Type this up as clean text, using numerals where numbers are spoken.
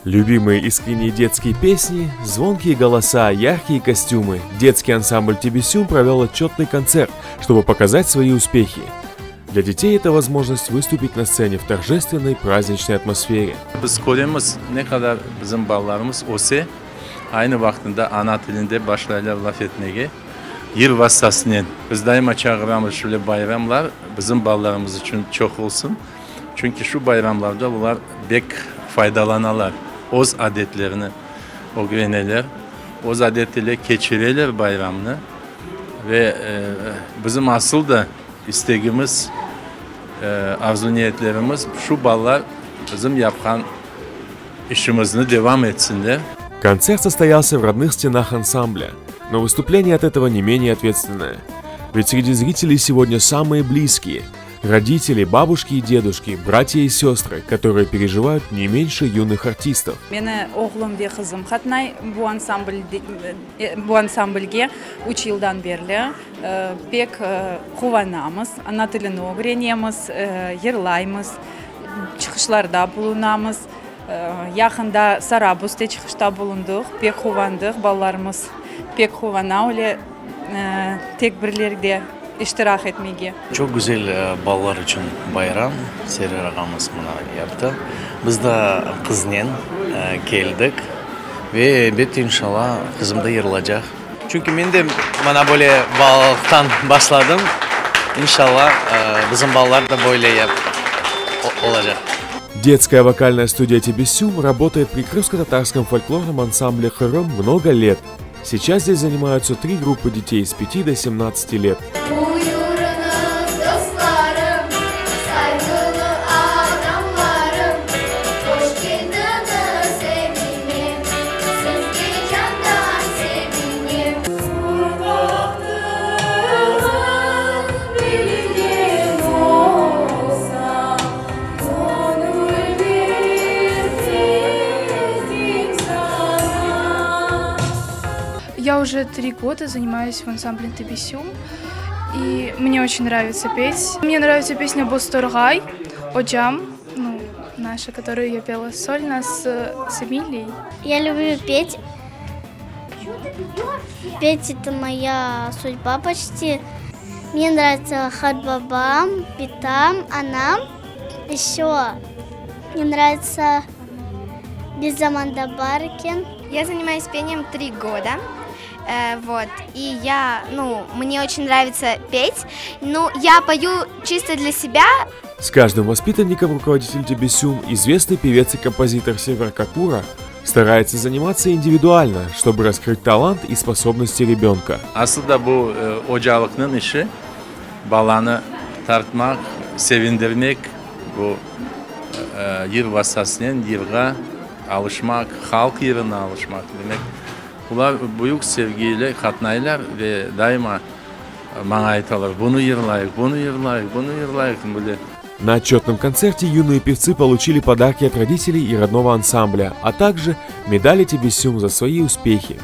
Любимые искренние детские песни, звонкие голоса, яркие костюмы. Детский ансамбль Тебесюм провел отчетный концерт, чтобы показать свои успехи. Для детей это возможность выступить на сцене в торжественной праздничной атмосфере. Biz köremiz, ne qadar bizim balalarımız öse, aynı vaqtında ana tilinde başlaylar laf etmege, yır vastasınen. Biz daima çağıramız, şöyle bayramlar bizim balalarımız içün çoq olsun, çünki şu bayramlarda olar bek faydalanalar, öz adetlerini ögreneler, öz adet ile keçireler bayramnı ve bizim asıl da İstegimiz, arzu-niyetlerimiz, şu balalar bizim yapqan işimizni devam etsinler. Концерт состоялся в родных стенах ансамбля, но выступление от этого не менее ответственное. Ведь среди зрителей сегодня самые близкие – родители, бабушки и дедушки, братья и сестры, которые переживают не меньше юных артистов. Meni oğlum ve qızım qatnay bu ansambl bu ansamblge üç yıldan berli. Pek quvanamız, ana tilini ögrenemiz, yırlaymız, çıqışlarda bulunamız. Yaqında Sarabuzde çıqışta bulundıq, pek quvandıq, balalarımız pek quvana öyle tedbirlerde iştirak etmege. Çoq güzel balalar içün bayram, Server ağamız mına yaptı. Biz da qıznen keldik ve elbette, inşallah, qızım da yırlacaq. Çünki men de mana böyle balalıqtan başladım, inşallah, bizim balalar da böyle olacaq. Детская вокальная студия Тебесюм работает при крымско-татарском фольклорном ансамбле «Крым» много лет. Сейчас здесь занимаются три группы детей с 5 до 17 лет. Buyurıñız, dostlarım, sayğılı adamlarım, Hoş keldiñiz evime, sizge candan sevinem. Bahtımnı bilgen olsam, Göñül bermezdim saña. Я уже три года занимаюсь в ансамбле Тебесюм, и мне очень нравится петь. Мне нравится песня Бозторğay, Ocam, ну, наша, которую я пела сольно с, с Эмилией. Я люблю петь. Петь это моя судьба почти. Мне нравится Qartbabam, bitam, anam. Еще мне нравится Bir zamanda bar eken. Я занимаюсь пением три года. Э, вот. И я, ну, мне очень нравится петь. Ну, я пою чисто для себя. С каждым воспитанником руководитель Тебесюм, известный певец и композитор Сервер Какура, старается заниматься индивидуально, чтобы раскрыть талант и способности ребенка. Asıl da bu ocalıqnıñ işi, balanı tartmaq, sevindirmek, bu yır vastasınen yırğa alışmaq, halq yırına alışmaq, demek, bular büyük sevgi ile qatnaylar ve daima maña aytalar, bunı yırlayıq, bunı yırlayıq, bunı yırlayıq, böyle. На отчетном концерте юные певцы получили подарки от родителей и родного ансамбля, а также медали Тебесюм за свои успехи.